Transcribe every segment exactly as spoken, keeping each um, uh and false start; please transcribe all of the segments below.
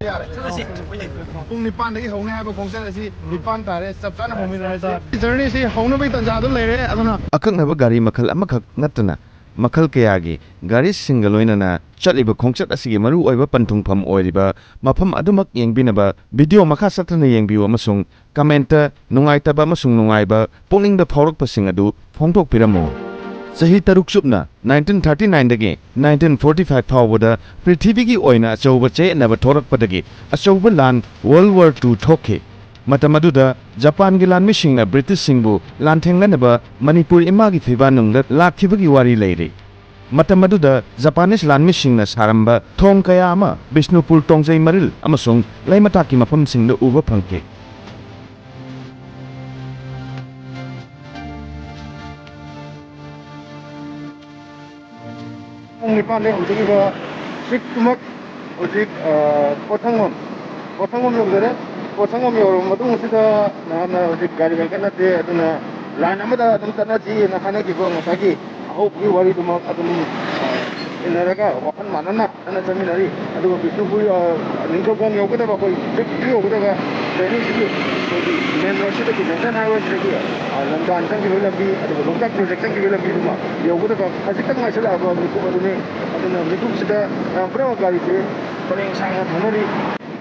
ꯌꯥꯔꯦ꯫ ꯄꯨꯡ ꯅꯤꯄꯥꯟꯗꯒꯤ ꯍꯧꯅꯤ ꯍꯥꯏꯕ ꯈꯣꯡꯆꯠ ꯑꯁꯤ ꯅꯤꯄꯥꯟ ꯇꯥꯔꯦ꯫ ꯆꯞ ꯆꯥꯅ ꯍꯧꯃꯤꯟꯅꯔꯁꯤ꯫ Journey ꯁꯤ ꯍꯧꯅꯕꯒꯤ ꯇꯥꯟꯖꯥꯗꯨ ꯂꯩꯔꯦ꯫ ꯑꯗꯨꯅ ꯑꯀꯛꯅꯕ ꯒꯥꯔꯤ ꯃꯈꯜ ꯑꯃꯈꯛ ꯅꯠꯇꯅ ꯃꯈꯜ ꯀꯌꯥꯒꯤ ꯒꯥꯔꯤꯁꯤꯡꯒ ꯂꯣꯏꯅꯅ ꯆꯠꯂꯤꯕ ꯈꯣꯡꯆꯠ ꯑꯁꯤꯒꯤ ꯃꯔꯨꯑꯣꯏꯕ ꯄꯟꯊꯨꯡꯐꯝ ꯑꯣꯏꯔꯤꯕ ꯃꯐꯝ ꯑꯗꯨꯃꯛ ꯌꯦꯡꯕꯤꯅꯕ video ꯃꯈꯥ ꯆꯠꯊꯅ ꯌꯦꯡꯕꯤꯌꯨ ꯑꯃꯁꯨꯡ comment ꯅꯨꯡꯉꯥꯏꯇꯕ ꯑꯃꯁꯨꯡ ꯅꯨꯡꯉꯥꯏꯕ ꯄꯨꯛꯅꯤꯡꯗ ꯐꯥꯎꯔꯛꯄꯁꯤꯡ ꯑꯗꯨ ꯐꯣꯡꯗꯣꯛꯄꯤꯔꯝꯃꯨ꯫ ꯆꯍꯤ ꯇꯔꯨꯛ ꯆꯨꯞꯅ nineteen thirty nine ꯗꯒꯤ nineteen forty five ꯐꯥꯎꯕꯗ ꯄ꯭ꯔꯤꯊꯤꯕꯤꯒꯤ ꯑꯣꯏꯅ ꯑꯆꯧꯕ ꯆꯌꯦꯠꯅꯕ ꯊꯣꯔꯛꯄꯗꯒꯤ ꯑꯆꯧꯕ ꯂꯥꯟ World War Two ꯊꯣꯛꯈꯤ꯫ ꯃꯇꯝ ꯑꯗꯨꯗ ꯖꯄꯥꯟꯒꯤ ꯂꯥꯟꯃꯤꯁꯤꯡꯅ ꯕ꯭ꯔꯤꯇꯤꯁꯁꯤꯡꯕꯨ ꯂꯥꯟꯊꯦꯡꯅꯅꯕ ꯃꯅꯤꯄꯨꯔ ꯏꯃꯥꯒꯤ ꯐꯤꯕꯥꯛꯅꯨꯡꯗ ꯂꯥꯛꯈꯤꯕꯒꯤ ꯋꯥꯔꯤ ꯂꯩꯔꯤ꯫ ꯃꯇꯝ ꯑꯗꯨꯗ ꯖꯄꯥꯅꯤꯁ ꯂꯥꯟꯃꯤꯁꯤꯡꯅ ꯁꯥꯔꯝꯕ ꯊꯣꯡ ꯀꯌꯥ ꯑꯃ ꯕꯤꯁꯅꯨꯄꯨꯔ, ꯇꯣꯡꯖꯩ ꯃꯔꯤꯜ ꯑꯃꯁꯨꯡ ꯂꯩꯃꯇꯥꯛꯀꯤ ꯃꯐꯝꯁꯤꯡꯗ ꯎꯕ ꯐꯪꯈꯤ꯫ ꯄꯨꯡ ꯅꯤꯄꯥꯟꯗꯒꯤ ꯍꯧꯖꯔꯤꯕ trip ꯇꯨꯃꯛ ꯍꯧꯖꯤꯛ, ꯑ, ꯄꯣꯠꯁꯪꯕꯝ, ꯄꯣꯠꯁꯪꯕꯝ ꯌꯧꯖꯔꯦ꯫ ꯄꯣꯠꯁꯪꯕꯝ ꯌꯧꯔꯕ ꯃꯇꯨꯡ ꯑꯁꯤꯗ ꯅꯍꯥꯟꯅ ꯍꯧꯖꯤꯛ ꯒꯥꯔꯤ ꯂꯩꯈꯠꯅꯗꯦ, ꯑꯗꯨꯅ line ꯑꯃꯗ ꯑꯗꯨꯝ ꯆꯠꯅꯁꯤꯅ ꯍꯥꯏꯅꯈꯤꯕ ꯉꯁꯥꯏꯒꯤ ꯑꯍꯧꯕꯒꯤ ꯋꯥꯔꯤꯗꯨꯃꯛ ꯑꯗꯨꯝ, ꯑ, ꯏꯟꯅꯔꯒ ꯋꯥꯈꯜ ꯃꯥꯟꯅꯅ ꯀꯟꯅ ꯆꯠꯃꯤꯟꯅꯔꯤ꯫ ꯑꯗꯨꯒ ꯕꯤꯁꯅꯨꯄꯨꯔ, ꯑ, ꯅꯤꯡꯊꯧꯈꯣꯡ ꯌꯧꯒꯗꯕ ꯑꯩꯈꯣꯏ trip ꯌꯧꯒꯗꯕ journey ꯁꯤꯒꯤ ꯑꯩꯈꯣꯏꯒꯤ main road ꯁꯤꯗꯒꯤ, national highway ꯁꯤꯗꯒꯤ, ꯑ, ꯂꯝꯗꯥꯟ ꯆꯪꯈꯤꯕꯒꯤ ꯂꯝꯕꯤ, ꯑꯗꯨꯒ ꯂꯣꯛꯇꯥꯛ project ꯆꯪꯈꯤꯕꯒꯤ ꯂꯝꯕꯤꯗꯨꯃ ꯌꯧꯒꯗꯕ ꯈꯖꯤꯛꯇꯪ ꯉꯥꯏꯁꯤꯜꯂꯛꯑꯕ ꯃꯤꯀꯨꯞ ꯑꯗꯨꯅꯤ꯫ ꯑꯗꯨꯅ ꯃꯤꯀꯨꯞꯁꯤꯗ ꯃꯌꯥꯝ ꯄꯨꯝꯅꯃꯛ ꯒꯥꯔꯤꯁꯦ ꯄꯔꯦꯡ ꯁꯥꯡꯅ ꯊꯧꯅꯔꯤ꯫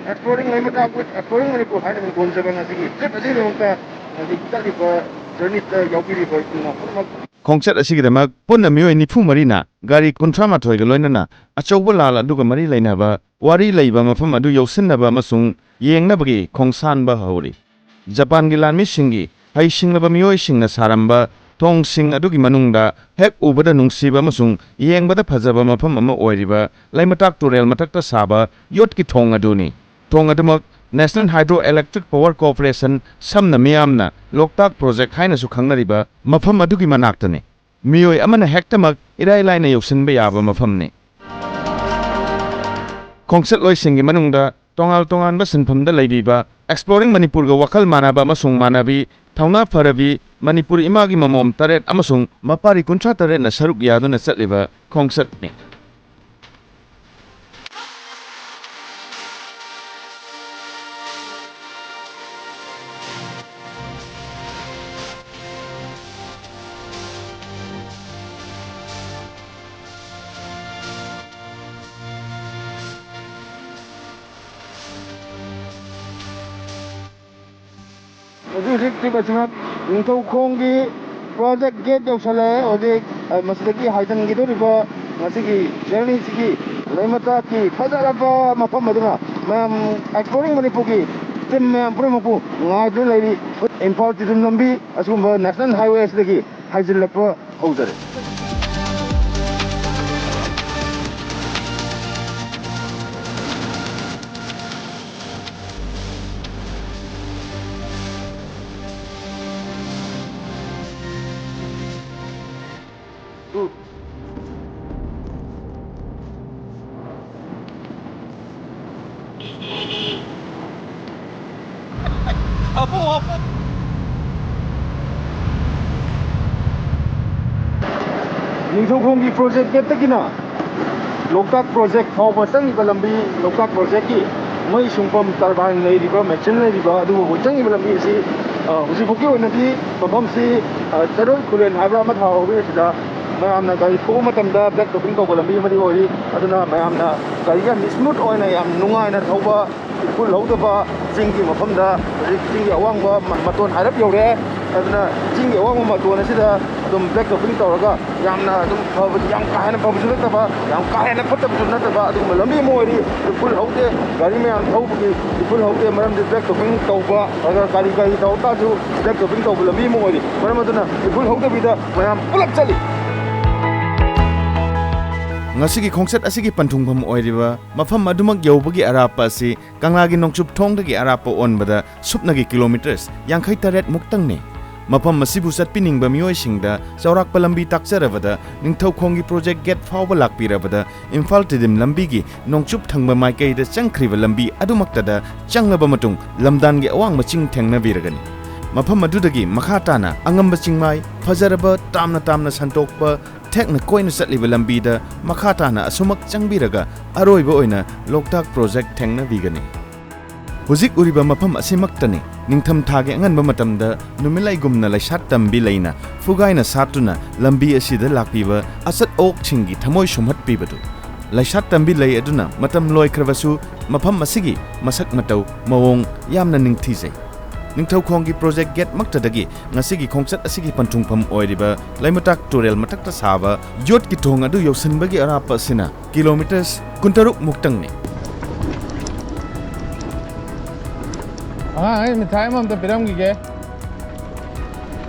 Exploring ꯂꯩꯃꯇꯥꯛ with Exploring ꯃꯅꯤꯄꯨꯔ ꯍꯥꯏꯅ ꯃꯤꯡꯊꯣꯟꯖꯕ ꯉꯁꯤꯒꯤ trip ꯑꯁꯤꯒꯤꯗꯃꯛꯇ ꯍꯧꯖꯤꯛ ꯆꯠꯂꯤꯕ journey ꯗ ꯌꯥꯎꯕꯤꯔꯤꯕ ꯏꯆꯤꯟ ꯏꯅꯥꯎ ꯄꯨꯝꯅꯃꯛ꯫ ꯈꯣꯡꯆꯠ ꯑꯁꯤꯒꯤꯗꯃꯛ ꯄꯨꯟꯅ ꯃꯤꯑꯣꯏ ꯅꯤꯐꯨ ꯃꯔꯤꯅ ꯒꯥꯔꯤ ꯀꯨꯟꯊ꯭ꯔꯥ ꯃꯥꯊꯣꯏꯒ ꯂꯣꯏꯅꯅ ꯑꯆꯧꯕ ꯂꯥꯜ ꯑꯗꯨꯒ ꯃꯔꯤ ꯂꯩꯅꯕ ꯋꯥꯔꯤ ꯂꯩꯕ ꯃꯐꯝ ꯑꯗꯨ ꯌꯧꯁꯤꯟꯅꯕ ꯑꯃꯁꯨꯡ ꯌꯦꯡꯅꯕꯒꯤ ꯈꯣꯡꯁꯥꯟꯕ ꯍꯧꯔꯤ꯫ ꯖꯄꯥꯟꯒꯤ ꯂꯥꯟꯃꯤꯁꯤꯡꯒꯤ ꯍꯩꯁꯤꯡꯂꯕ ꯃꯤꯑꯣꯏꯁꯤꯡꯅ ꯁꯥꯔꯝꯕ ꯊꯣꯡꯁꯤꯡ ꯑꯗꯨꯒꯤ ꯃꯅꯨꯡꯗ ꯍꯦꯛ ꯎꯕꯗ ꯅꯨꯡꯁꯤꯕ ꯑꯃꯁꯨꯡ ꯌꯦꯡꯕꯗ ꯐꯖꯕ ꯃꯐꯝ ꯑꯃ ꯑꯣꯏꯔꯤꯕ ꯂꯩꯃꯇꯥꯛ ꯇꯨꯔꯦꯜ ꯃꯊꯛꯇ ꯁꯥꯕ ꯌꯣꯠꯀꯤ ꯊꯣꯡ ꯑꯗꯨꯅꯤ꯫ ꯊꯣꯡ ꯑꯗꯨꯃꯛ National Hydro Electric Power Corporation, ꯁꯝꯅ ꯃꯤꯌꯥꯝꯅ ꯂꯣꯛꯇꯥꯛ project ꯍꯥꯏꯅꯁꯨ ꯈꯪꯅꯔꯤꯕ ꯃꯐꯝ ꯑꯗꯨꯒꯤ ꯃꯅꯥꯛꯇꯅꯤ꯫ ꯃꯤꯑꯣꯏ ꯑꯃꯅ ꯍꯦꯛꯇꯃꯛ ꯏꯔꯥꯏ ꯂꯥꯏꯅ ꯌꯧꯁꯤꯟꯕ ꯌꯥꯕ ꯃꯐꯝꯅꯤ꯫ ꯈꯣꯡꯆꯠꯂꯣꯏꯁꯤꯡꯒꯤ ꯃꯅꯨꯡꯗ ꯇꯣꯉꯥꯟ ꯇꯣꯉꯥꯟꯕ ꯁꯤꯟꯐꯝꯗ ꯂꯩꯕꯤꯕ Exploring ꯃꯅꯤꯄꯨꯔꯒ ꯋꯥꯈꯜ ꯃꯥꯟꯅꯕ ꯑꯃꯁꯨꯡ ꯃꯥꯟꯅꯕꯤ, ꯊꯧꯅꯥ ꯐꯔꯕꯤ, ꯃꯅꯤꯄꯨꯔ ꯏꯃꯥꯒꯤ ꯃꯃꯣꯝ ꯇꯔꯦꯠ ꯑꯃꯁꯨꯡ ꯃꯄꯥꯔꯤ ꯀꯨꯟꯊ꯭ꯔꯥ ꯇꯔꯦꯠꯅ ꯁꯔꯨꯛ ꯌꯥꯗꯨꯅ ꯆꯠꯂꯤꯕ ꯈꯣꯡꯆꯠꯅꯤ꯫ ꯍꯧꯖꯤꯛ ꯍꯧꯖꯤꯛ ꯇ꯭ꯔꯤꯞ ꯑꯁꯤꯃꯛ ꯅꯤꯡꯊꯧꯈꯣꯡꯒꯤ ꯄ꯭ꯔꯣꯖꯦꯛ ꯒꯦꯠ ꯌꯧꯁꯜꯂꯛꯑꯦ꯫ ꯍꯧꯖꯤꯛ, ꯑ, ꯃꯁꯤꯗꯒꯤ ꯍꯥꯏꯖꯤꯟꯈꯤꯗꯧꯔꯤꯕ ꯉꯁꯤꯒꯤ ꯖꯔꯅꯤꯁꯤꯒꯤ ꯂꯩꯃꯇꯥꯛꯀꯤ ꯐꯖꯔꯕ ꯃꯐꯝ ꯑꯗꯨꯅ ꯃꯌꯥꯝ ꯑꯦꯛꯁꯄ꯭ꯂꯣꯔꯤꯡ ꯃꯅꯤꯄꯨꯔꯒꯤ ꯇꯤꯝ ꯃꯌꯥꯝ ꯄꯨꯝꯅꯃꯛꯄꯨ ꯉꯥꯏꯗꯨꯅ ꯂꯩꯔꯤ꯫ ꯏꯝꯐꯥꯜ ꯇꯤꯗꯤꯝ ꯂꯝꯕꯤ ꯑꯁꯤꯒꯨꯝꯕ ꯅꯦꯁꯅꯦꯜ ꯍꯥꯏꯋꯦ ꯑꯁꯤꯗꯒꯤ ꯍꯥꯏꯖꯤꯜꯂꯛꯄ ꯍꯧꯖꯔꯦ꯫ ꯅꯤꯡꯊꯧꯈꯣꯡꯒꯤ ꯄ꯭ꯔꯣꯖꯦꯛ ꯒꯦꯠꯇꯒꯤꯅ ꯂꯣꯛꯇꯥꯛ ꯄ꯭ꯔꯣꯖꯦꯛ ꯐꯥꯎꯕ ꯆꯪꯉꯤꯕ ꯂꯝꯕꯤ, ꯂꯣꯛꯇꯥꯛ ꯄ꯭ꯔꯣꯖꯦꯛꯀꯤ ꯃꯩ ꯁꯨꯡꯐꯝ, ꯇꯔꯕꯥꯏꯟ ꯂꯩꯔꯤꯕ, ꯃꯦꯆꯤꯟ ꯂꯩꯔꯤꯕ ꯑꯗꯨꯕꯨ ꯆꯪꯉꯤꯕ ꯂꯝꯕꯤ ꯑꯁꯤ, ꯑ, ꯍꯧꯖꯤꯛꯐꯥꯎꯒꯤ ꯑꯣꯏꯅꯗꯤ ꯃꯐꯝꯁꯤ, ꯑ, ꯆꯔꯣꯏ ꯈꯨꯂꯦꯟ ꯍꯥꯏꯕ꯭ꯔꯥ ꯑꯃ ꯊꯥꯍꯧꯔꯤ꯫ ꯑꯁꯤꯗ ꯃꯌꯥꯝꯅ ꯒꯥꯔꯤ ꯊꯧꯕ ꯃꯇꯝꯗ ꯕ꯭ꯔꯦꯛ ꯇꯣꯄꯤꯡ ꯇꯧꯕ ꯂꯝꯕꯤ ꯑꯃꯗꯤ ꯑꯣꯏꯔꯤ꯫ ꯑꯗꯨꯅ ꯃꯌꯥꯝꯅ ꯒꯥꯔꯤ ꯌꯥꯝ ꯁ꯭ꯃꯨꯠ ꯑꯣꯏꯅ, ꯌꯥꯝ ꯅꯨꯡꯉꯥꯏꯅ ꯊꯧꯕ, ꯏꯐꯨꯜ ꯍꯧꯗꯕ ꯆꯤꯡꯒꯤ ꯃꯐꯝꯗ ꯍꯧꯖꯤꯛ ꯆꯤꯡꯒꯤ ꯑꯋꯥꯡꯕ ꯃ-, ꯃꯇꯣꯟ ꯍꯥꯏꯔꯞ ꯌꯧꯔꯦ꯫ ꯑꯗꯨꯅ ꯆꯤꯡꯒꯤ ꯑꯋꯥꯡꯕ ꯃꯇꯣꯟ ꯑꯁꯤꯗ ꯑꯗꯨꯝ ꯕ꯭ꯔꯦꯛ ꯇꯣꯄꯤꯡ ꯇꯧꯔꯒ ꯌꯥꯝꯅ ꯑꯗꯨꯝ ꯐꯕꯗꯤ, ꯌꯥꯝ ꯀꯥ ꯍꯦꯟꯅ ꯐꯕꯁꯨ ꯅꯠꯇꯕ, ꯌꯥꯝ ꯀꯥ ꯍꯦꯟꯅ ꯐꯠꯇꯕꯁꯨ ꯅꯠꯇꯕ ꯑꯗꯨꯒꯨꯝꯕ ꯂꯝꯕꯤ ꯑꯃ ꯑꯣꯏꯔꯤ꯫ ꯏꯐꯨꯜ ꯍꯧꯗꯦ, ꯒꯥꯔꯤ ꯃꯌꯥꯝ ꯊꯧꯕꯒꯤ ꯏꯐꯨꯜ ꯍꯧꯗꯦ, ꯃꯔꯝꯗꯤ ꯕ꯭ꯔꯦꯛ ꯇꯣꯄꯤꯡ ꯇꯧꯕ, ꯑꯗꯨꯒ ꯀꯔꯤ ꯀꯔꯤ ꯇꯧꯔ ꯇꯥꯔꯁꯨ ꯕ꯭ꯔꯦꯛ ꯇꯣꯄꯤꯡ ꯇꯧꯕ ꯂꯝꯕꯤ ꯑꯃ ꯑꯣꯏꯔꯤ꯫ ꯃꯔꯝ ꯑꯗꯨꯅ ꯏꯐꯨꯜ ꯍꯧꯗꯕꯤꯗ ꯃꯌꯥꯝ ꯄꯨꯂꯞ ꯆꯠꯂꯤ꯫ ꯉꯁꯤꯒꯤ ꯈꯣꯡꯆꯠ ꯑꯁꯤꯒꯤ ꯄꯟꯊꯨꯡꯐꯝ ꯑꯣꯏꯔꯤꯕ ꯃꯐꯝ ꯑꯗꯨꯃꯛ ꯌꯧꯕꯒꯤ ꯑꯔꯥꯞꯄ ꯑꯁꯤ ꯀꯪꯂꯥꯒꯤ ꯅꯣꯡꯆꯨꯞ ꯊꯣꯡꯗꯒꯤ ꯑꯔꯥꯞꯄ ꯑꯣꯟꯕꯗ ꯁꯨꯞꯅꯒꯤ ꯀꯤꯂꯣꯃꯤꯇꯔꯁ ꯌꯥꯡꯈꯩ ꯇꯔꯦꯠ ꯃꯨꯛꯇꯪꯅꯤ꯫ ꯃꯐꯝ ꯑꯁꯤꯕꯨ ꯆꯠꯄꯤꯅꯤꯡꯕ ꯃꯤꯑꯣꯏꯁꯤꯡꯗ ꯆꯥꯎꯔꯥꯛꯄ ꯂꯝꯕꯤ ꯇꯥꯛꯆꯔꯕꯗ ꯅꯤꯡꯊꯧꯈꯣꯡꯒꯤ ꯄ꯭ꯔꯣꯖꯦꯛ ꯒꯦꯠ ꯐꯥꯎꯕ ꯂꯥꯛꯄꯤꯔꯕꯗ ꯏꯝꯐꯥꯜ ꯇꯤꯗꯤꯝ ꯂꯝꯕꯤꯒꯤ ꯅꯣꯡꯆꯨꯞ ꯊꯪꯕ ꯃꯥꯏꯀꯩꯗ ꯆꯪꯈ꯭ꯔꯤꯕ ꯂꯝꯕꯤ ꯑꯗꯨꯃꯛꯇꯗ ꯆꯪꯂꯕ ꯃꯇꯨꯡ ꯂꯝꯗꯥꯟꯒꯤ ꯑꯋꯥꯡꯕ ꯆꯤꯡ ꯊꯦꯡꯅꯕꯤꯔꯒꯅꯤ꯫ ꯃꯐꯝ ꯑꯗꯨꯗꯒꯤ ꯃꯈꯥ ꯇꯥꯅ ꯑꯉꯝꯕ ꯆꯤꯡꯃꯥꯏ, ꯐꯖꯔꯕ ꯇꯥꯝꯅ ꯇꯥꯝꯅ ꯁꯟꯇꯣꯛꯄ ꯊꯦꯛꯅ ꯀꯣꯏꯅ ꯆꯠꯂꯤꯕ ꯂꯝꯕꯤꯗ ꯃꯈꯥ ꯇꯥꯅ ꯑꯁꯨꯃꯛ ꯆꯪꯕꯤꯔꯒ ꯑꯔꯣꯏꯕ ꯑꯣꯏꯅ ꯂꯣꯛꯇꯥꯛ ꯄ꯭ꯔꯣꯖꯦꯛ ꯊꯦꯡꯅꯕꯤꯒꯅꯤ꯫ ꯍꯧꯖꯤꯛ ꯎꯔꯤꯕ ꯃꯐꯝ ꯑꯁꯤꯃꯛꯇꯅꯤ ꯅꯤꯡꯊꯝꯊꯥꯒꯤ ꯑꯉꯟꯕ ꯃꯇꯝꯗ ꯅꯨꯃꯤꯠꯂꯩꯒꯨꯝꯅ ꯂꯩꯁꯥꯠ ꯇꯝꯕꯤ ꯂꯩꯅ ꯐꯨꯒꯥꯏꯅ ꯁꯥꯠꯇꯨꯅ ꯂꯝꯕꯤ ꯑꯁꯤꯗ ꯂꯥꯛꯄꯤꯕ ꯑꯆꯠ ꯑꯋꯣꯛꯁꯤꯡꯒꯤ ꯊꯃꯣꯏ ꯁꯨꯝꯍꯠꯄꯤꯕꯗꯨ꯫ ꯂꯩꯁꯥꯠ ꯇꯝꯕꯤ ꯂꯩ ꯑꯗꯨꯅ ꯃꯇꯝ ꯂꯣꯏꯈ꯭ꯔꯕꯁꯨ ꯃꯐꯝ ꯑꯁꯤꯒꯤ ꯃꯁꯛ ꯃꯇꯧ ꯃꯑꯣꯡ ꯌꯥꯝꯅ ꯅꯤꯡꯊꯤꯖꯩ꯫ ꯅꯤꯡꯊꯧꯈꯣꯡꯒꯤ ꯄ꯭ꯔꯣꯖꯦꯛ ꯒꯦꯠꯃꯛꯇꯗꯒꯤ ꯉꯁꯤꯒꯤ ꯈꯣꯡꯆꯠ ꯑꯁꯤꯒꯤ ꯄꯟꯊꯨꯡꯐꯝ ꯑꯣꯏꯔꯤꯕ ꯂꯩꯃꯇꯥꯛ ꯇꯨꯔꯦꯜ ꯃꯊꯛꯇ ꯁꯥꯕ ꯌꯣꯠꯀꯤ ꯊꯣꯡ ꯑꯗꯨ ꯌꯧꯁꯤꯟꯕꯒꯤ ꯑꯔꯥꯞꯄ ꯑꯁꯤꯅ ꯀꯤꯂꯣꯃꯤꯇꯔꯁ ꯀꯨꯟꯇꯔꯨꯛ ꯃꯨꯛꯇꯪꯅꯤ꯫ ꯑꯉꯥꯡ, ꯑꯩ ꯃꯤꯊꯥꯏ ꯑꯃ ꯑꯝꯇ ꯄꯤꯔꯝꯈꯤꯒꯦ꯫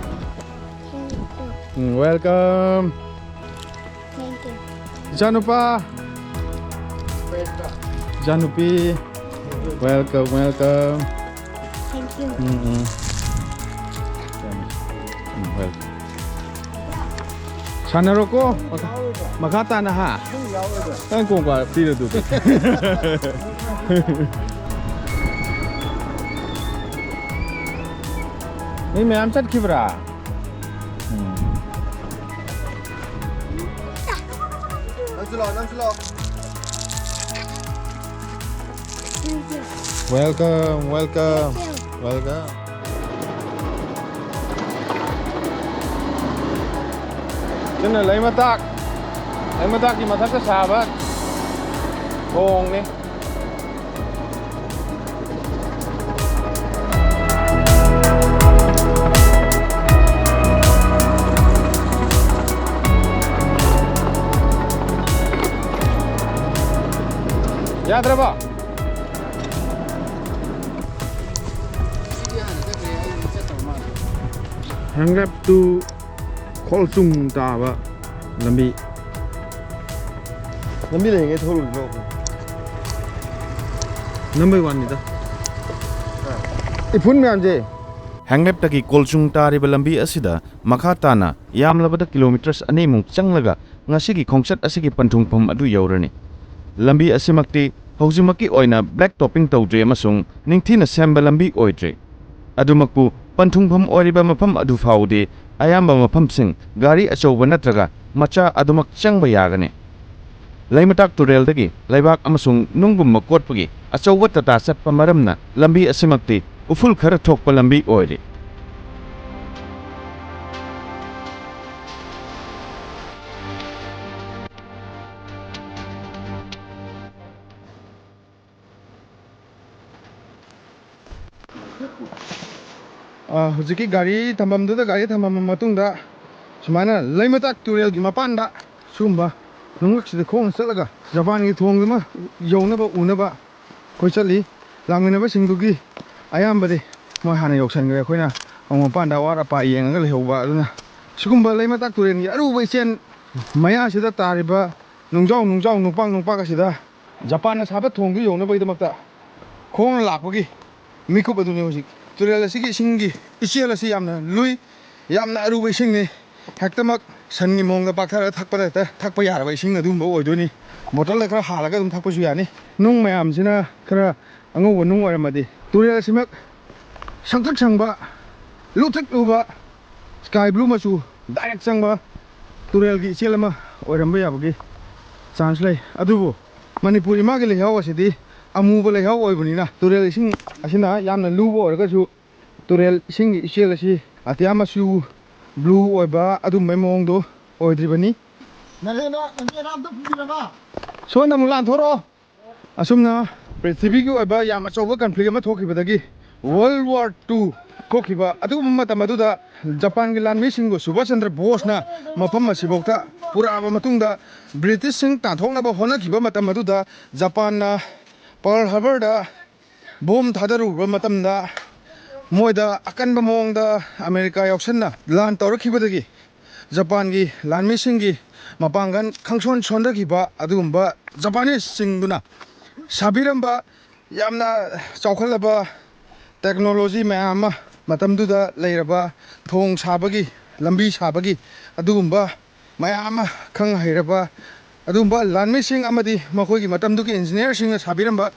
ꯎꯝ, welcome. Thank you. ꯏꯆꯥꯅꯨꯄꯥ꯫ ꯏꯆꯥꯅꯨꯄꯤ꯫ Welcome, welcome. Thank you. Um, um. Um, welcome. ꯁꯥꯟꯅꯔꯣꯀꯣ꯫ ꯃꯈꯥ, ꯃꯈꯥ ꯇꯥꯅ ꯍꯥ? ꯅꯪ ꯀꯣꯡꯀꯥ ꯄꯤꯔ ꯑꯗꯨꯗꯤ꯫ ꯃꯤ ꯃꯌꯥꯝ ꯆꯠꯈꯤꯕ꯭ꯔꯥ? ꯎꯝ꯫ ꯅꯪꯁꯨ ꯂꯥꯛꯑꯣ, ꯅꯪꯁꯨ ꯂꯥꯛꯑꯣ꯫ Welcome, welcome, welcome. ꯁꯤꯅ ꯂꯩꯃꯇꯥꯛ, ꯂꯩꯃꯇꯥꯛꯀꯤ ꯃꯊꯛꯇ ꯁꯥꯕ ꯊꯣꯡꯅꯤ꯫ ꯌꯥꯗ꯭ꯔꯕꯣ? ꯍꯦꯡꯂꯦꯞ ꯇꯨ ꯈꯣꯜꯆꯨꯡ ꯇꯥꯕ ꯂꯝꯕꯤ꯫ ꯂꯝꯕꯤ ꯂꯩꯔꯤꯉꯩ ꯊꯧꯔꯨꯁꯤꯔꯣ? ꯅꯝꯕꯔ ꯋꯥꯟꯅꯤꯗ꯫ ꯏꯐꯨꯟ ꯃꯌꯥꯝꯁꯦ꯫ ꯍꯦꯡꯂꯦꯞꯇꯒꯤ ꯀꯣꯜꯆꯨꯡ ꯇꯥꯔꯤꯕ ꯂꯝꯕꯤ ꯑꯁꯤꯗ ꯃꯈꯥ ꯇꯥꯅ ꯌꯥꯝꯂꯕꯗ ꯀꯤꯂꯣꯃꯤꯇꯔꯁ ꯑꯅꯤꯃꯨꯛ ꯆꯪꯂꯒ ꯉꯁꯤꯒꯤ ꯈꯣꯡꯆꯠ ꯑꯁꯤꯒꯤ ꯄꯟꯊꯨꯡꯐꯝ ꯑꯗꯨ ꯌꯧꯔꯅꯤ꯫ ꯂꯝꯕꯤ ꯑꯁꯤꯃꯛꯇꯤ ꯍꯧꯖꯤꯛꯃꯛꯀꯤ ꯑꯣꯏꯅ black topping ꯇꯧꯗ꯭ꯔꯤ ꯑꯃꯁꯨꯡ ꯅꯤꯡꯊꯤꯅ ꯁꯦꯝꯕ ꯂꯝꯕꯤ ꯑꯣꯏꯗ꯭ꯔꯤ꯫ ꯑꯗꯨꯃꯛꯄꯨ, ꯄꯟꯊꯨꯡꯐꯝ ꯑꯣꯏꯔꯤꯕ ꯃꯐꯝ ꯑꯗꯨ ꯐꯥꯎꯗꯤ ꯑꯌꯥꯝꯕ ꯃꯐꯝꯁꯤꯡ ꯒꯥꯔꯤ ꯑꯆꯧꯕ ꯅꯠꯇ꯭ꯔꯒ ꯃꯆꯥ ꯑꯗꯨꯃꯛ ꯆꯪꯕ ꯌꯥꯒꯅꯤ꯫ ꯂꯩꯃꯇꯥꯛ ꯇꯨꯔꯦꯜꯗꯒꯤ ꯂꯩꯕꯥꯛ ꯑꯃꯁꯨꯡ ꯅꯨꯡꯒꯨꯝꯕ ꯀꯣꯠꯄꯒꯤ ꯑꯆꯧꯕ ꯇꯥꯇꯥ ꯆꯠꯄ ꯃꯔꯝꯅ ꯂꯝꯕꯤ ꯑꯁꯤꯃꯛꯇꯤ ꯎꯐꯨꯜ ꯈꯔ ꯊꯣꯛꯄ ꯂꯝꯕꯤ ꯑꯣꯏꯔꯤ꯫ ꯑ, ꯍꯧꯖꯤꯛꯀꯤ ꯒꯥꯔꯤ ꯊꯝꯐꯝꯗꯨꯗ ꯒꯥꯔꯤ ꯊꯝꯃꯝꯃ ꯃꯇꯨꯡꯗ ꯁꯨꯃꯥꯏꯅ ꯂꯩꯃꯇꯥꯛ ꯇꯨꯔꯦꯜꯒꯤ ꯃꯄꯥꯟꯗ ꯁꯤꯒꯨꯝꯕ ꯅꯨꯡꯂꯛꯁꯤꯗ ꯈꯣꯡꯅ ꯆꯠꯂꯒ ꯖꯄꯥꯟꯒꯤ ꯊꯣꯡꯗꯨꯃ ꯌꯧꯅꯕ ꯎꯅꯕ ꯑꯩꯈꯣꯏ ꯆꯠꯂꯤ꯫ ꯂꯥꯛꯃꯤꯟꯅꯕꯁꯤꯡꯗꯨꯒꯤ ꯑꯌꯥꯝꯕꯗꯤ ꯃꯣꯏ ꯍꯥꯟꯅ ꯌꯧꯁꯟꯈ꯭ꯔꯦ꯫ ꯑꯩꯈꯣꯏꯅ ꯑꯃꯨꯛ ꯃꯄꯥꯟꯗ ꯑꯋꯥꯠ ꯑꯄꯥ ꯌꯦꯡꯉꯒ ꯂꯩꯍꯧꯕ꯫ ꯑꯗꯨꯅ ꯁꯤꯒꯨꯝꯕ ꯂꯩꯃꯇꯥꯛ ꯇꯨꯔꯦꯜꯒꯤ ꯑꯔꯨꯕ ꯏꯆꯦꯜ ꯃꯌꯥꯁꯤꯗ ꯇꯥꯔꯤꯕ ꯅꯨꯡꯖꯥꯎ ꯅꯨꯡꯖꯥꯎ, ꯅꯨꯡꯄꯥꯛ ꯅꯨꯡꯄꯥꯛ ꯑꯁꯤꯗ ꯖꯄꯥꯟꯅ ꯁꯥꯕ ꯊꯣꯡꯗꯨ ꯌꯧꯅꯕꯒꯤꯗꯃꯛꯇ ꯈꯣꯡꯅ ꯂꯥꯛꯄꯒꯤ ꯃꯤꯀꯨꯞ ꯑꯗꯨꯅꯤ ꯍꯧꯖꯤꯛ꯫ ꯇꯨꯔꯦꯜ ꯑꯁꯤꯒꯤ ꯏꯁꯤꯡꯒꯤ ꯏꯆꯦꯜ ꯑꯁꯤ ꯌꯥꯝꯅ ꯂꯨꯏ, ꯌꯥꯝꯅ ꯑꯔꯨꯕ ꯏꯁꯤꯡꯅꯤ꯫ ꯍꯦꯛꯇꯃꯛ ꯁꯟꯒꯤ ꯃꯑꯣꯡꯗ ꯄꯥꯛꯊꯔꯒ ꯊꯛꯄꯗ ꯍꯦꯛꯇ ꯊꯛꯄ ꯌꯥꯔꯕ ꯏꯁꯤꯡ ꯑꯗꯨꯒꯨꯝꯕ ꯑꯣꯏꯗꯣꯏꯅꯤ꯫ ꯕꯣꯇꯜꯗ ꯈꯔ ꯍꯥꯜꯂꯒ ꯑꯗꯨꯝ ꯊꯛꯄꯁꯨ ꯌꯥꯅꯤ꯫ ꯅꯨꯡ ꯃꯌꯥꯝꯁꯤꯅ ꯈꯔ ꯑꯉꯧꯕ ꯅꯨꯡ ꯑꯣꯏꯔꯝꯃꯗꯤ ꯇꯨꯔꯦꯜ ꯑꯁꯤꯃꯛ ꯁꯪꯇ꯭ꯔꯤꯛ ꯁꯪꯕ, ꯂꯨꯊ꯭ꯔꯤꯛ ꯂꯨꯕ, ꯁ꯭ꯀꯥꯏ ꯕ꯭ꯂꯨ ꯃꯆꯨ ꯗꯥꯏꯔꯦꯛ ꯆꯪꯕ ꯇꯨꯔꯦꯜꯒꯤ ꯏꯆꯦꯜ ꯑꯃ ꯑꯣꯏꯔꯝꯕ ꯌꯥꯕꯒꯤ ꯆꯥꯟꯁ ꯂꯩ꯫ ꯑꯗꯨꯕꯨ ꯃꯅꯤꯄꯨꯔ ꯏꯃꯥꯒꯤ ꯂꯩꯍꯥꯎ ꯑꯁꯤꯗꯤ ꯑꯃꯨꯕ ꯂꯩꯍꯥꯎ ꯑꯣꯏꯕꯅꯤꯅ ꯇꯨꯔꯦꯜ ꯏꯁꯤꯡ ꯑꯁꯤꯅ ꯌꯥꯝꯅ ꯂꯨꯕ ꯑꯣꯏꯔꯒꯁꯨ ꯇꯨꯔꯦꯜ ꯏꯁꯤꯡꯒꯤ ꯏꯆꯦꯜ ꯑꯁꯤ ꯑꯇꯤꯌꯥ ꯃꯆꯨ ꯕ꯭ꯂꯨ ꯑꯣꯏꯕ ꯑꯗꯨꯝꯕꯩ ꯃꯑꯣꯡꯗꯣ ꯑꯣꯏꯗ꯭ꯔꯤꯕꯅꯤ꯫ ꯅꯔꯦꯟꯗꯣ, ꯅꯔꯦꯟ ꯑꯝꯇ ꯐꯨꯝꯕꯤꯔꯕ? ꯁꯣꯝꯗ ꯑꯃꯨꯛ ꯂꯥꯟꯊꯣꯔꯛꯑꯣ꯫ ꯑꯁꯨꯝꯅ ꯄ꯭ꯔꯤꯊꯤꯕꯤꯒꯤ ꯑꯣꯏꯕ ꯌꯥꯝ ꯑꯆꯧꯕ ꯀꯟꯐ꯭ꯂꯤꯛ ꯑꯃ ꯊꯣꯛꯈꯤꯕꯗꯒꯤ, ꯋꯥꯔꯜ ꯋꯥꯔ ꯇꯨ ꯊꯣꯛꯈꯤꯕ ꯑꯗꯨꯒꯨꯝꯕ ꯃꯇꯝ ꯑꯗꯨꯗ ꯖꯄꯥꯟꯒꯤ ꯂꯥꯟꯃꯤꯁꯤꯡꯕꯨ ꯁꯨꯚꯥꯁ ꯆꯟꯗ꯭ꯔ ꯕꯣꯁꯅ ꯃꯐꯝ ꯑꯁꯤꯐꯥꯎꯗ ꯄꯨꯔꯛꯑꯕ ꯃꯇꯨꯡꯗ, ꯕ꯭ꯔꯤꯇꯤꯁꯁꯤꯡ ꯇꯥꯟꯊꯣꯛꯅꯕ ꯍꯣꯠꯅꯈꯤꯕ ꯃꯇꯝ ꯑꯗꯨꯗ ꯖꯄꯥꯟꯅ ꯄꯔꯜ ꯍꯥꯔꯕꯔꯗ ꯕꯣꯝ ꯊꯥꯗꯔꯨꯕ ꯃꯇꯝꯗ ꯃꯣꯏꯗ ꯑꯀꯟꯕ ꯃꯑꯣꯡꯗ ꯑꯃꯦꯔꯤꯀꯥ ꯌꯥꯎꯁꯟꯅ ꯂꯥꯟ ꯇꯧꯔꯛꯈꯤꯕꯗꯒꯤ ꯖꯄꯥꯟꯒꯤ ꯂꯥꯟꯃꯤꯁꯤꯡꯒꯤ ꯃꯄꯥꯡꯒꯜ ꯈꯪꯁꯣꯟ ꯁꯣꯟꯊꯈꯤꯕ ꯑꯗꯨꯒꯨꯝꯕ ꯖꯄꯥꯅꯤꯁꯁꯤꯡꯗꯨꯅ ꯁꯥꯕꯤꯔꯝꯕ ꯌꯥꯝꯅ ꯆꯥꯎꯈꯠꯂꯕ ꯇꯦꯛꯅꯣꯂꯣꯖꯤ ꯃꯌꯥꯝ ꯑꯃ, ꯃꯇꯝꯗꯨꯗ ꯂꯩꯔꯕ ꯊꯣꯡ ꯁꯥꯕꯒꯤ, ꯂꯝꯕꯤ ꯁꯥꯕꯒꯤ ꯑꯗꯨꯒꯨꯝꯕ ꯃꯌꯥꯝ ꯑꯃ, ꯈꯪ ꯍꯩꯔꯕ ꯑꯗꯨꯒꯨꯝꯕ ꯂꯥꯟꯃꯤꯁꯤꯡ ꯑꯃꯗꯤ ꯃꯈꯣꯏꯒꯤ ꯃꯇꯝꯗꯨꯒꯤ ꯏꯟꯖꯤꯅꯤꯌꯥꯔꯁꯤꯡꯅ ꯁꯥꯕꯤꯔꯝꯕ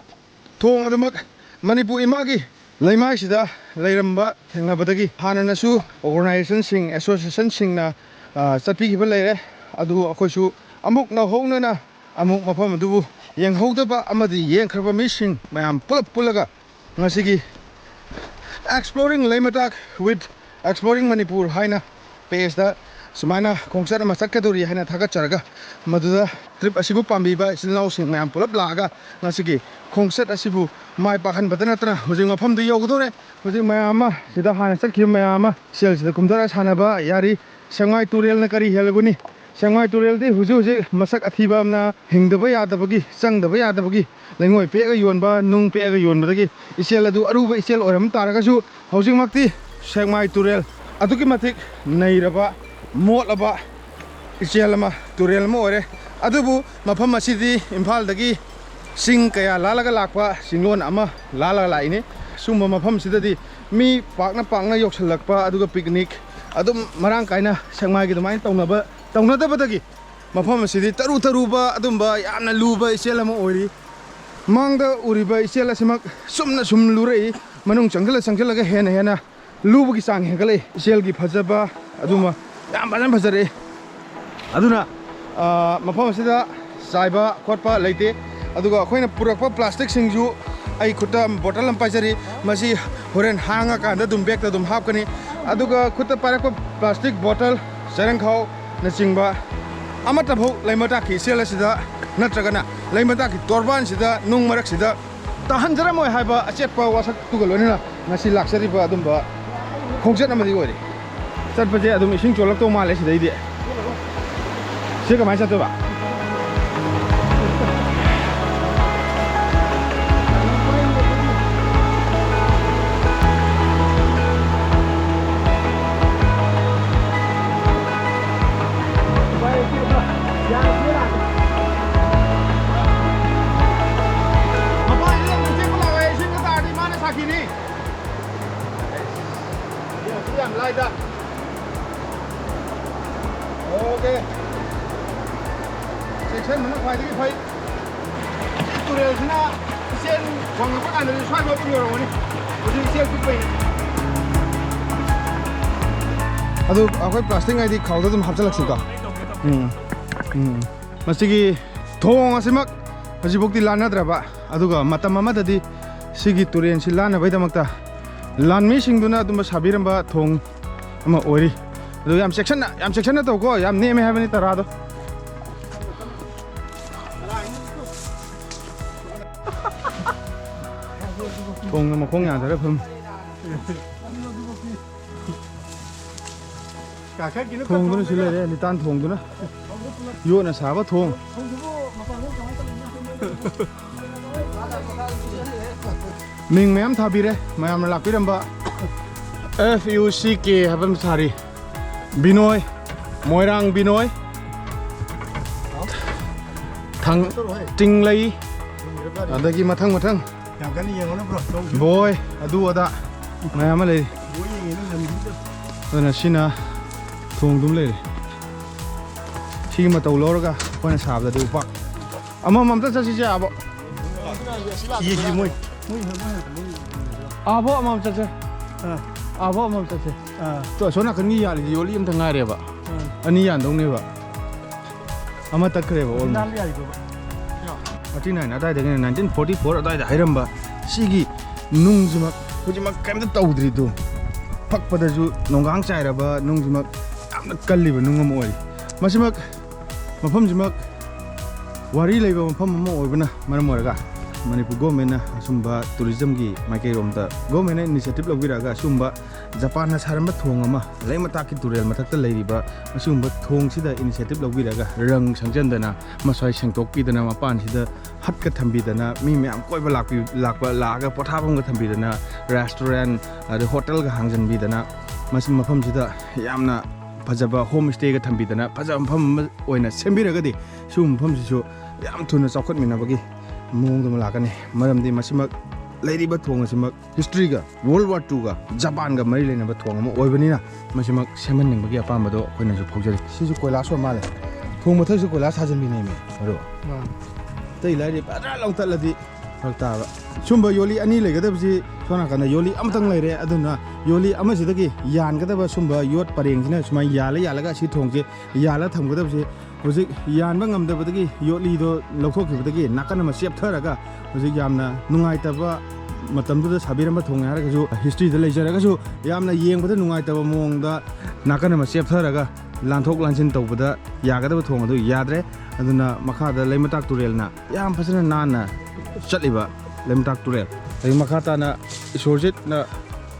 ꯊꯣꯡ ꯑꯗꯨꯃꯛ ꯃꯅꯤꯄꯨꯔ ꯏꯃꯥꯒꯤ ꯂꯩꯃꯥꯏꯁꯤꯗ ꯂꯩꯔꯝꯕ ꯊꯦꯡꯅꯕꯗꯒꯤ ꯍꯥꯟꯅꯅꯁꯨ ꯑꯣꯔꯒꯅꯥꯏꯖꯦꯁꯟꯁꯤꯡ, ꯑꯦꯁꯣꯁꯤꯌꯦꯁꯟꯁꯤꯡꯅ, ꯑ, ꯆꯠꯄꯤꯈꯤꯕ ꯂꯩꯔꯦ꯫ ꯑꯗꯨ ꯑꯩꯈꯣꯏꯁꯨ ꯑꯃꯨꯛ ꯅꯧꯍꯧꯅꯅ ꯑꯃꯨꯛ ꯃꯐꯝ ꯑꯗꯨꯕꯨ ꯌꯦꯡꯍꯧꯗꯕ ꯑꯃꯗꯤ ꯌꯦꯡꯈ꯭ꯔꯕ ꯃꯤꯁꯤꯡ ꯃꯌꯥꯝ ꯄꯨꯂꯞ ꯄꯨꯜꯂꯒ ꯉꯁꯤꯒꯤ Exploring Leimatak with Exploring Manipur ꯍꯥꯏꯅ ꯄꯦꯖꯇ ꯁꯨꯃꯥꯏꯅ ꯈꯣꯡꯆꯠ ꯑꯃ ꯆꯠꯀꯗꯧꯔꯤ ꯍꯥꯏꯅ ꯊꯥꯒꯠꯆꯔꯒ, ꯃꯗꯨꯗ ꯇ꯭ꯔꯤꯞ ꯑꯁꯤꯕꯨ ꯄꯥꯝꯕꯤꯕ ꯏꯆꯤꯜ ꯏꯅꯥꯎꯁꯤꯡ ꯃꯌꯥꯝ ꯄꯨꯂꯞ ꯂꯥꯛꯑꯒ ꯉꯁꯤꯒꯤ ꯈꯣꯡꯆꯠ ꯑꯁꯤꯕꯨ ꯃꯥꯏ ꯄꯥꯛꯍꯟꯕꯇ ꯅꯠꯇꯅ ꯍꯧꯖꯤꯛ ꯃꯐꯝꯗꯨ ꯌꯧꯒꯗꯧꯔꯦ꯫ ꯍꯧꯖꯤꯛ ꯃꯌꯥꯝ ꯑꯃ ꯁꯤꯗ ꯍꯥꯟꯅ ꯆꯠꯈꯤꯕ ꯃꯌꯥꯝ ꯑꯃ ꯏꯆꯦꯜꯁꯤꯗ ꯀꯨꯝꯊꯔꯒ ꯁꯥꯟꯅꯕ ꯌꯥꯔꯤ꯫ ꯁꯦꯛꯃꯥꯏ ꯇꯨꯔꯦꯜꯅ ꯀꯔꯤ ꯍꯦꯜꯂꯒꯅꯤ? ꯁꯦꯛꯃꯥꯏ ꯇꯨꯔꯦꯜꯗꯤ ꯍꯧꯖꯤꯛ ꯍꯧꯖꯤꯛ ꯃꯁꯛ ꯑꯊꯤꯕ ꯑꯃꯅ ꯍꯤꯡꯗꯕ ꯌꯥꯗꯕꯒꯤ, ꯆꯪꯗꯕ ꯌꯥꯗꯕꯒꯤ ꯂꯩꯉꯣꯏ ꯄꯦꯛꯑꯒ ꯌꯣꯟꯕ, ꯅꯨꯡ ꯄꯦꯛꯑꯒ ꯌꯣꯟꯕꯗꯒꯤ ꯏꯆꯦꯜ ꯑꯗꯨ ꯑꯔꯨꯕ ꯏꯆꯦꯜ ꯑꯣꯏꯔꯝ ꯇꯥꯔꯒꯁꯨ, ꯍꯧꯖꯤꯛꯃꯛꯇꯤ ꯁꯦꯛꯃꯥꯏ ꯇꯨꯔꯦꯜ ꯑꯗꯨꯛꯀꯤ ꯃꯇꯤꯛ ꯅꯩꯔꯕ, ꯃꯣꯠꯂꯕ ꯏꯆꯦꯜ ꯑꯃ, ꯇꯨꯔꯦꯜ ꯑꯃ ꯑꯣꯏꯔꯦ꯫ ꯑꯗꯨꯕꯨ ꯃꯐꯝ ꯑꯁꯤꯗꯤ ꯏꯝꯐꯥꯜꯗꯒꯤ ꯆꯤꯡ ꯀꯌꯥ ꯂꯥꯜꯂꯒ ꯂꯥꯛꯄ ꯆꯤꯡꯂꯣꯟ ꯑꯃ ꯂꯥꯜꯂꯒ ꯂꯥꯛꯏꯅꯤ꯫ ꯁꯨꯝꯕ ꯃꯐꯝꯁꯤꯗꯗꯤ ꯃꯤ ꯄꯥꯛꯅ ꯄꯥꯛꯅ ꯌꯧꯁꯤꯜꯂꯛꯄ, ꯑꯗꯨꯒ ꯄꯤꯛꯅꯤꯛ ꯑꯗꯨꯝ ꯃꯔꯥꯡ ꯀꯥꯏꯅ ꯁꯦꯛꯃꯥꯏꯒꯤ ꯑꯗꯨꯃꯥꯏꯅ ꯇꯧꯅꯕ, ꯇꯧꯅꯗꯕꯗꯒꯤ ꯃꯐꯝ ꯑꯁꯤꯗꯤ ꯇꯔꯨ ꯇꯔꯨꯕ ꯑꯗꯨꯝꯕ ꯌꯥꯝꯅ ꯂꯨꯕ ꯏꯆꯦꯜ ꯑꯃ ꯑꯣꯏꯔꯤ꯫ ꯃꯥꯡꯗ ꯎꯔꯤꯕ ꯏꯆꯦꯜ ꯑꯁꯤꯃꯛ ꯆꯨꯝꯅ ꯁꯨꯝ ꯂꯨꯔꯛꯏ, ꯃꯅꯨꯡ ꯆꯪꯁꯤꯜꯂ ꯆꯪꯁꯤꯜꯂꯒ ꯍꯦꯟꯅ ꯍꯦꯟꯅ ꯂꯨꯕꯒꯤ ꯆꯥꯡ ꯍꯦꯟꯒꯠꯂꯛꯏ꯫ ꯏꯆꯦꯜꯒꯤ ꯐꯖꯕ ꯑꯗꯨꯃ ꯌꯥꯝ ꯐꯖꯅ ꯐꯖꯔꯛꯏ꯫ ꯑꯗꯨꯅ, ꯑ, ꯃꯐꯝ ꯑꯁꯤꯗ ꯆꯥꯏꯕ ꯈꯣꯠꯄ ꯂꯩꯇꯦ꯫ ꯑꯗꯨꯒ ꯑꯩꯈꯣꯏꯅ ꯄꯨꯔꯛꯄ ꯄ꯭ꯂꯥꯁꯇꯤꯛꯁꯤꯡꯁꯨ, ꯑꯩ ꯈꯨꯠꯇ ꯕꯣꯇꯜ ꯑꯃ ꯄꯥꯏꯖꯔꯤ, ꯃꯁꯤ ꯍꯣꯔꯦꯟ ꯍꯥꯡꯉꯀꯥꯟꯗ ꯑꯗꯨꯝ ꯕꯦꯛꯇ ꯑꯗꯨꯝ ꯍꯥꯞꯀꯅꯤ꯫ ꯑꯗꯨꯒ ꯈꯨꯠꯇ ꯄꯥꯏꯔꯛꯄ ꯄ꯭ꯂꯥꯁꯇꯤꯛ ꯕꯣꯇꯜ, ꯆꯦꯔꯪꯈꯥꯎꯅꯆꯤꯡꯕ ꯑꯃꯠꯇ ꯐꯥꯎ ꯂꯩꯃ ꯇꯥꯛꯈꯤ ꯏꯆꯦꯜ ꯑꯁꯤꯗ, ꯅꯠꯇ꯭ꯔꯒꯅ ꯂꯩꯃ ꯇꯥꯛꯈꯤ ꯇꯣꯔꯕꯥꯟꯁꯤꯗ, ꯅꯨꯡ ꯃꯔꯛꯁꯤꯗ ꯇꯥꯍꯟꯖꯔꯝꯃꯣꯏ ꯍꯥꯏꯕ ꯑꯆꯦꯠꯄ ꯋꯥꯁꯛꯇꯨꯒ ꯂꯣꯏꯅꯅ ꯉꯁꯤ ꯂꯥꯛꯆꯔꯤꯕ ꯑꯗꯨꯝꯕ ꯈꯣꯡꯆꯠ ꯑꯃꯗꯤ ꯑꯣꯏꯔꯤ꯫ ꯆꯠꯄꯁꯦ ꯑꯗꯨꯝ ꯏꯁꯤꯡ ꯆꯣꯠꯂꯛꯇꯧ ꯃꯥꯜꯂꯦ ꯁꯤꯗꯩꯗꯤ꯫ ꯁꯤ ꯀꯃꯥꯏꯅ ꯆꯠꯇꯣꯏꯕ? ꯃꯄꯥꯟꯁꯤꯗ ꯑꯃꯨꯛ ꯆꯦꯟꯕ ꯂꯥꯛꯑꯣ, ꯏꯁꯤꯡꯗ ꯇꯥꯔꯗꯤ ꯃꯥꯅ ꯁꯥꯈꯤꯅꯤ꯫ ꯌꯥꯝ ꯂꯥꯏꯗ꯫ ꯑꯣꯀꯦ꯫ ꯆꯦꯛꯁꯤꯟꯕꯅ ꯈ꯭ꯋꯥꯏꯗꯒꯤ ꯐꯩ꯫ ꯁꯤ ꯇꯨꯔꯦꯜꯁꯤꯅ ꯏꯆꯦꯜ ꯋꯥꯡꯉꯛꯄ ꯀꯥꯟꯗꯗꯤ ꯁ꯭ꯋꯥꯏꯐꯥꯎ ꯑꯗꯨꯝ ꯌꯧꯔꯝꯒꯅꯤ꯫ ꯍꯧꯖꯤꯛ ꯏꯆꯦꯜ ꯄꯤꯛꯄꯩꯅꯦ꯫ ꯑꯗꯨ ꯑꯩꯈꯣꯏ ꯄ꯭ꯂꯥꯁꯇꯤꯛ ꯍꯥꯏꯗꯤ ꯈꯥꯎꯗ ꯑꯗꯨꯝ ꯍꯥꯞꯆꯤꯜꯂꯛꯁꯤꯀꯣ꯫ ꯎꯝ꯫ ꯎꯝ꯫ ꯃꯁꯤꯒꯤ ꯊꯣꯡ ꯑꯁꯤꯃꯛ ꯍꯧꯖꯤꯛꯐꯥꯎꯗꯤ ꯂꯥꯟꯅꯗ꯭ꯔꯕ, ꯑꯗꯨꯒ ꯃꯇꯝ ꯑꯃꯗꯗꯤ ꯁꯤꯒꯤ ꯇꯨꯔꯦꯟꯁꯤ ꯂꯥꯟꯅꯕꯒꯤꯗꯃꯛꯇ ꯂꯥꯟꯃꯤꯁꯤꯡꯗꯨꯅ ꯑꯗꯨꯝꯕ ꯁꯥꯕꯤꯔꯝꯕ ꯊꯣꯡ ꯑꯃ ꯑꯣꯏꯔꯤ꯫ ꯑꯗꯨ ꯌꯥꯝ ꯆꯦꯛꯁꯤꯟꯅ, ꯌꯥꯝ ꯆꯦꯛꯁꯤꯟꯅ ꯇꯧꯀꯣ, ꯌꯥꯝ ꯅꯦꯝꯃꯦ ꯍꯥꯏꯕꯅꯤ ꯇꯔꯥꯗꯣ꯫ ꯊꯣꯡꯅ ꯃꯈꯣꯡ ꯌꯥꯟꯊꯔ ꯐꯝ꯫ ꯊꯣꯡꯗꯨꯅ ꯁꯤ ꯂꯩꯔꯦ, ꯅꯤꯇꯥꯟ ꯊꯣꯡꯗꯨꯅ꯫ ꯌꯣꯠꯅ ꯁꯥꯕ ꯊꯣꯡ꯫ ꯃꯤꯡ ꯃꯌꯥꯝ ꯊꯥꯕꯤꯔꯦ ꯃꯌꯥꯝꯅ ꯂꯥꯛꯄꯤꯔꯝꯕ꯫ ꯑꯦꯐ ꯌꯨ ꯁꯤ ꯀꯦ ꯍꯥꯏꯕ ꯑꯃ ꯁꯥꯔꯤ꯫ ꯕꯤꯅꯣꯏ, ꯃꯣꯏꯔꯥꯡ ꯕꯤꯅꯣꯏ, ꯊꯥꯡ-, ꯆꯤꯡꯂꯩ, ꯑꯗꯒꯤ ꯃꯊꯪ ꯃꯊꯪ ꯌꯥꯝ ꯀꯟꯅ ꯌꯦꯡꯉꯨꯅꯨ ꯕ꯭ꯔꯣ, ꯅꯣꯡ ꯆꯨ-, ꯕꯣꯏ, ꯑꯗꯨ ꯑꯗꯥ ꯃꯌꯥꯝ ꯑꯃ ꯂꯩꯔꯤ꯫ ꯕꯣꯏ ꯌꯦꯡꯉꯤꯅ ꯂꯝꯕꯤꯗ꯫ ꯑꯗꯨꯅ ꯁꯤꯅ ꯊꯣꯡꯗꯨꯝ ꯂꯩꯔꯦ꯫ ꯁꯤꯒꯤ ꯃꯇꯧ ꯂꯧꯔꯒ ꯑꯩꯈꯣꯏꯅ ꯁꯥꯕꯗꯗꯤ ꯎꯄꯥꯛ ꯑꯃꯃꯝꯇ ꯆꯠꯁꯤꯁꯦ, ꯑꯥꯕꯣ꯫ ꯌꯦ, ꯁꯤ ꯃꯣꯏ, ꯃꯣꯏ, ꯃꯣꯏ, ꯃꯣꯏ꯫ ꯑꯥꯕꯣ ꯑꯃꯃꯝ ꯆꯠꯁꯦ꯫ ꯑꯥ꯫ ꯑꯥꯕꯣ ꯑꯃꯃꯝ ꯆꯠꯁꯦ꯫ ꯑꯥ꯫ ꯇꯣ, ꯑꯁꯣꯝ ꯅꯥꯀꯟꯒꯤ ꯌꯥꯜꯂꯤꯁꯤ ꯌꯣꯜꯂꯤ ꯑꯝꯇ ꯉꯥꯏꯔꯦꯕ꯫ ꯑꯥ꯫ ꯑꯅꯤ ꯌꯥꯟꯗꯧꯅꯦꯕ꯫ ꯑꯃ ꯇꯠꯈ꯭ꯔꯦꯕ, almost꯫ ꯅꯥꯟꯕ ꯌꯥꯔꯤꯕꯣꯕ? Thirty nine ꯑꯗꯥꯏꯗꯒꯤꯅ nineteen forty four ꯑꯗꯥꯏꯗ ꯍꯩꯔꯝꯕ ꯁꯤꯒꯤ ꯅꯨꯡꯁꯤꯃꯛ ꯍꯧꯖꯤꯛꯃꯛ ꯀꯩꯝꯇ ꯇꯧꯗ꯭ꯔꯤꯗꯣ, ꯐꯛꯄꯗꯁꯨ ꯅꯣꯡꯒꯥꯡ ꯆꯥꯏꯔꯕ ꯅꯨꯡꯁꯤꯃꯛ ꯌꯥꯝꯅ ꯀꯜꯂꯤꯕ ꯅꯨꯡ ꯑꯃ ꯑꯣꯏꯔꯤ꯫ ꯃꯁꯤꯃꯛ, ꯃꯐꯝꯁꯤꯃꯛ ꯋꯥꯔꯤ ꯂꯩꯕ ꯃꯐꯝ ꯑꯃ ꯑꯣꯏꯕꯅ ꯃꯔꯝ ꯑꯣꯏꯔꯒ ꯃꯅꯤꯄꯨꯔ governmentꯅ ꯑꯁꯨꯝꯕ tourismꯒꯤ ꯃꯥꯏꯀꯩꯔꯣꯝꯗ governmentꯅ initiative ꯂꯧꯕꯤꯔꯛꯑꯒ ꯑꯁꯨꯝꯕ ꯖꯄꯥꯟꯅ ꯁꯥꯔꯝꯕ ꯊꯣꯡ ꯑꯃ ꯂꯩ ꯃꯇꯥꯛꯀꯤ ꯇꯨꯔꯦꯜ ꯃꯊꯛꯇ ꯂꯩꯔꯤꯕ ꯑꯁꯤꯒꯨꯝꯕ ꯊꯣꯡꯁꯤꯗ initiative ꯂꯧꯕꯤꯔꯒ ꯔꯪ ꯁꯪꯖꯟꯗꯅ ꯃꯁ꯭ꯋꯥꯏ ꯁꯦꯡꯗꯣꯛꯄꯤꯗꯅ ꯃꯄꯥꯟꯁꯤꯗ ꯍꯠꯀ ꯊꯝꯕꯤꯗꯅ ꯃꯤ ꯃꯌꯥꯝ ꯀꯣꯏꯕ ꯂꯥꯛꯄꯤ-, ꯂꯥꯛꯄ ꯂꯥꯛꯑꯒ ꯄꯣꯊꯥꯐꯝꯒ ꯊꯝꯕꯤꯗꯅ restaurant ꯑꯗꯩ hotelꯒ ꯍꯥꯡꯖꯟꯕꯤꯗꯅ ꯃꯁꯤ ꯃꯐꯝꯁꯤꯗ ꯌꯥꯝꯅ ꯐꯖꯕ home stayꯒ ꯊꯝꯕꯤꯗꯅ ꯐꯖꯕ ꯃꯐꯝ ꯑꯃ ꯑꯣꯏꯅ ꯁꯦꯝꯕꯤꯔꯒꯗꯤ ꯁꯤꯒꯨꯝꯕ ꯃꯐꯝꯁꯤꯁꯨ ꯌꯥꯝ ꯊꯨꯅ ꯆꯥꯎꯈꯠꯃꯤꯟꯅꯕꯒꯤ ꯃꯑꯣꯡꯗ ꯑꯃ ꯂꯥꯛꯀꯅꯤ꯫ ꯃꯔꯝꯗꯤ ꯃꯁꯤꯃꯛ ꯂꯩꯔꯤꯕ ꯊꯣꯡ ꯑꯁꯤꯃꯛ historyꯒ World War twoꯒ ꯖꯄꯥꯟꯒ ꯃꯔꯤ ꯂꯩꯅꯕ ꯊꯣꯡ ꯑꯃ ꯑꯣꯏꯕꯅꯤꯅ ꯃꯁꯤꯃꯛ ꯁꯦꯝꯍꯟꯅꯤꯡꯕꯒꯤ ꯑꯄꯥꯝꯕꯗꯣ ꯑꯩꯈꯣꯏꯅꯁꯨ ꯐꯥꯎꯖꯔꯤ꯫ ꯁꯤꯁꯨ ꯀꯣꯏꯂꯥꯁ ꯑꯣꯏ ꯃꯥꯜꯂꯦ꯫ ꯊꯣꯡ ꯃꯊꯛꯁꯨ ꯀꯣꯏꯂꯥꯁ ꯊꯥꯖꯤꯟꯕꯤꯅꯦꯃꯤ꯫ ꯑꯗꯣ ꯃꯥꯅꯤ꯫ ꯑꯇꯩ ꯂꯥꯏꯔꯤ ꯐꯖꯅ ꯂꯧꯊꯠꯂꯗꯤ ꯐꯔꯛ ꯇꯥꯕ꯫ ꯁꯨꯝꯕ ꯌꯣꯠꯂꯤ ꯑꯅꯤ ꯂꯩꯒꯗꯕꯁꯤ ꯁꯣꯝ ꯅꯥꯀꯟꯗ ꯌꯣꯠꯂꯤ ꯑꯃꯇꯪ ꯂꯩꯔꯦ꯫ ꯑꯗꯨꯅ ꯌꯣꯠꯂꯤ ꯑꯃꯁꯤꯗꯒꯤ ꯌꯥꯟꯒꯗꯕ ꯁꯨꯝꯕ ꯌꯣꯠ ꯄꯔꯦꯡꯁꯤꯅ ꯁꯨꯃꯥꯏꯅ ꯌꯥꯜꯂ ꯌꯥꯜꯂꯒ ꯑꯁꯤ ꯊꯣꯡꯁꯦ ꯌꯥꯜꯂ ꯊꯝꯒꯗꯕꯁꯦ ꯍꯧꯖꯤꯛ ꯌꯥꯟꯕ ꯉꯝꯗꯕꯗꯒꯤ ꯌꯣꯠꯂꯤꯗꯣ ꯂꯧꯊꯣꯛꯈꯤꯕꯗꯒꯤ ꯅꯥꯀꯟ ꯑꯃ ꯆꯦꯞꯊꯔꯒ ꯍꯧꯖꯤꯛ ꯌꯥꯝꯅ ꯅꯨꯡꯉꯥꯏꯇꯕ ꯃꯇꯝꯗꯨꯗ ꯁꯥꯕꯤꯔꯝꯕ ꯊꯣꯡꯅꯤ ꯍꯥꯏꯔꯒꯁꯨ, historyꯗ ꯂꯩꯖꯔꯒꯁꯨ, ꯌꯥꯝꯅ ꯌꯦꯡꯕꯗ ꯅꯨꯡꯉꯥꯏꯇꯕ ꯃꯑꯣꯡꯗ ꯅꯥꯀꯟ ꯑꯃ ꯆꯦꯞꯊꯔꯒ ꯂꯥꯟꯊꯣꯛ ꯂꯥꯟꯁꯤꯟ ꯇꯧꯕꯗ ꯌꯥꯒꯗꯕ ꯊꯣꯡ ꯑꯗꯨ ꯌꯥꯗ꯭ꯔꯦ꯫ ꯑꯗꯨꯅ ꯃꯈꯥꯗ ꯂꯩꯃꯇꯥꯛ ꯇꯨꯔꯦꯜꯅ ꯌꯥꯝ ꯐꯖꯅ ꯅꯥꯟꯅ ꯆꯠꯂꯤꯕ ꯂꯩꯃꯇꯥꯛ ꯇꯨꯔꯦꯜ꯫ ꯑꯗꯒꯤ ꯃꯈꯥ ꯇꯥꯅ ꯏꯁꯣꯔꯖꯤꯠꯅ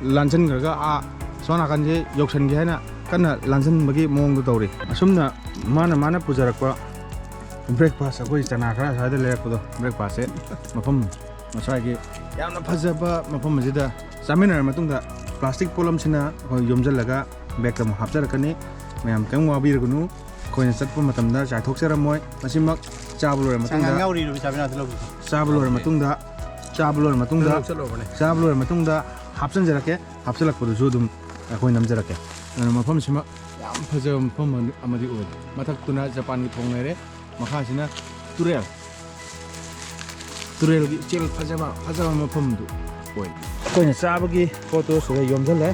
ꯂꯥꯟꯁꯤꯟꯈ꯭ꯔꯒ ꯑꯥ ꯁꯣꯝ ꯅꯥꯀꯟꯁꯦ ꯌꯧꯁꯟꯒꯦ ꯍꯥꯏꯅ ꯀꯟꯅ ꯂꯥꯟꯁꯤꯟꯕꯒꯤ ꯃꯑꯣꯡꯗꯣ ꯇꯧꯔꯤ꯫ ꯑꯁꯨꯝꯅ ꯃꯥꯅ, ꯃꯥꯅ ꯄꯨꯖꯔꯛꯄ breakfast, ꯑꯩꯈꯣꯏ ꯆꯅꯥ ꯈꯔ ꯁ꯭ꯋꯥꯏꯗ ꯂꯩꯔꯛꯄꯗꯣ, breakfastꯁꯦ ꯃꯐꯝ ꯃꯁ꯭ꯋꯥꯏꯒꯤ ꯌꯥꯝꯅ ꯐꯖꯕ ꯃꯐꯝ ꯑꯁꯤꯗ ꯆꯥꯃꯤꯟꯅꯔ ꯃꯇꯨꯡꯗ plastic ꯄꯣꯠꯂꯝꯁꯤꯅ ꯑꯩꯈꯣꯏ ꯌꯣꯝꯁꯤꯜꯂꯒ bagꯇ ꯑꯃꯨꯛ ꯍꯥꯞꯆꯔꯛꯀꯅꯤ꯫ ꯃꯌꯥꯝ ꯀꯔꯤꯝ ꯋꯥꯕꯤꯔꯒꯅꯨ, ꯑꯩꯈꯣꯏꯅ ꯆꯠꯄ ꯃꯇꯝꯗ ꯆꯥꯏꯊꯣꯛꯆꯔꯝꯃꯣꯏ꯫ ꯃꯁꯤꯃꯛ ꯆꯥꯕ ꯂꯣꯏꯔ ꯆꯉꯥꯡ ꯃꯇꯨꯡꯗ, ꯌꯥꯎꯔꯤꯔꯣ ꯆꯥꯕꯤ ꯅꯥꯗ ꯂꯧꯕꯗꯣ? ꯆꯥꯕ ꯂꯣꯏꯔ ꯃꯇꯨꯡꯗ, ꯆꯥꯕ ꯂꯣꯏꯔ ꯃꯇꯨꯡꯗ, ꯂꯧꯁꯜꯂꯨꯔꯕꯅꯦ꯫ ꯆꯥꯕ ꯂꯣꯏꯔ ꯃꯇꯨꯡꯗ ꯍꯥꯞꯆꯤꯟꯖꯔꯛꯀꯦ꯫ ꯍꯥꯞꯆꯤꯜꯂꯛꯄꯗꯨꯁꯨ ꯑꯗꯨꯝ ꯑꯩꯈꯣꯏ ꯅꯝꯖꯔꯛꯀꯦ꯫ ꯑꯗꯨꯅ ꯃꯐꯝꯁꯤꯃ ꯌꯥꯝ ꯐꯖꯕ ꯃꯐꯝ ꯑꯃꯗꯤ ꯑꯣꯏ꯫ ꯃꯊꯛꯇꯨꯅ ꯖꯄꯥꯟꯒꯤ ꯊꯣꯡ ꯂꯩꯔꯦ, ꯃꯈꯥꯁꯤꯅ ꯇꯨꯔꯦꯜ, ꯇꯨꯔꯦꯜꯒꯤ ꯏꯆꯦꯜ ꯐꯖꯕ, ꯐꯖꯕ ꯃꯐꯝꯗꯨ ꯑꯣꯏ꯫ ꯑꯩꯈꯣꯏꯅ ꯆꯥꯕꯒꯤ ꯄꯣꯠꯇꯨ ꯁꯤꯗ ꯌꯣꯝꯁꯤꯜꯂꯦ,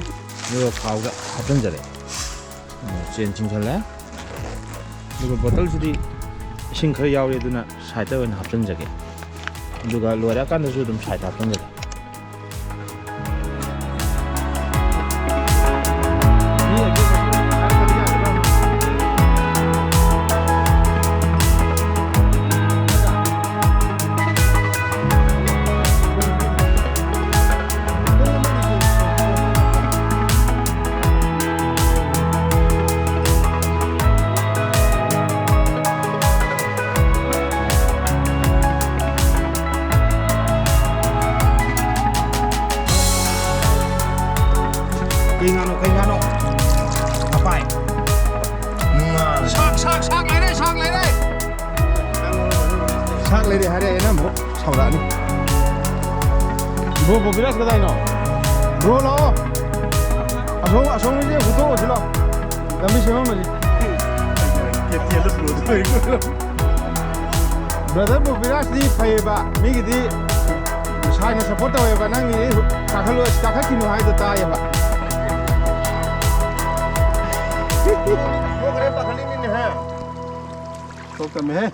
ꯑꯗꯨꯒ ꯈꯥꯎꯗ ꯍꯥꯞꯆꯤꯟꯖꯔꯦ꯫ ꯆꯦꯟ ꯆꯤꯡꯁꯤꯜꯂꯦ꯫ ꯑꯗꯨꯒ ꯕꯣꯇꯜꯁꯤꯗꯤ ꯏꯁꯤꯡ ꯈꯔ ꯌꯥꯎꯔꯤ, ꯑꯗꯨꯅ sideꯇ ꯑꯣꯏꯅ ꯍꯥꯞꯆꯤꯟꯖꯒꯦ꯫ ꯑꯗꯨꯒ ꯂꯣꯏꯔꯛꯑꯀꯥꯟꯗꯁꯨ ꯑꯗꯨꯝ sideꯇ ꯍꯥꯞꯆꯤꯟꯖꯒꯦ꯫ ꯀꯩ ꯉꯥꯅꯣ, ꯀꯩ ꯉꯥꯅꯣ? ꯃꯄꯥꯏ꯫ ꯁꯥꯛ, ꯁꯥꯛ, ꯁꯥꯛ ꯂꯩꯔꯦ, ꯁꯥꯛ ꯂꯩꯔꯦ꯫ ꯁꯥꯛ ꯂꯩꯔꯦ ꯍꯥꯏꯔꯦ, ꯑꯩꯅ ꯑꯃꯨꯛ ꯁꯥꯎꯔꯛꯑꯅꯤ꯫ Bro, ꯕꯣꯕꯤꯔꯥꯖ ꯀꯗꯥꯏꯅꯣ? Bro, ꯂꯥꯛꯑꯣ꯫ ꯑꯁꯣꯝ, ꯑꯁꯣꯝꯒꯤꯁꯦ ꯍꯨꯠꯇꯣꯛꯑꯁꯤ ꯂꯥꯛꯑꯣ꯫ ꯂꯝꯕꯤ ꯁꯦꯝꯃꯝꯃꯁꯤ꯫ Brother ꯕꯣꯕꯤꯔꯥꯖꯇꯤ ꯐꯩꯌꯦꯕ, ꯃꯤꯒꯤꯗꯤ ꯁꯥꯏꯅ support ꯇꯧꯋꯦꯕ, ꯅꯪꯒꯤꯗꯤ ꯀꯥꯈꯠꯂꯣ, ꯀꯥꯈꯠꯈꯤꯅꯨ ꯍꯥꯏꯗꯣ ꯇꯥꯏꯌꯦꯕ꯫ ꯊꯣꯛꯈ꯭ꯔꯦ, ꯄꯥꯈꯠꯂꯤꯃꯤꯅꯦꯍꯦ꯫ ꯊꯣꯛꯇꯃꯦꯍꯦ꯫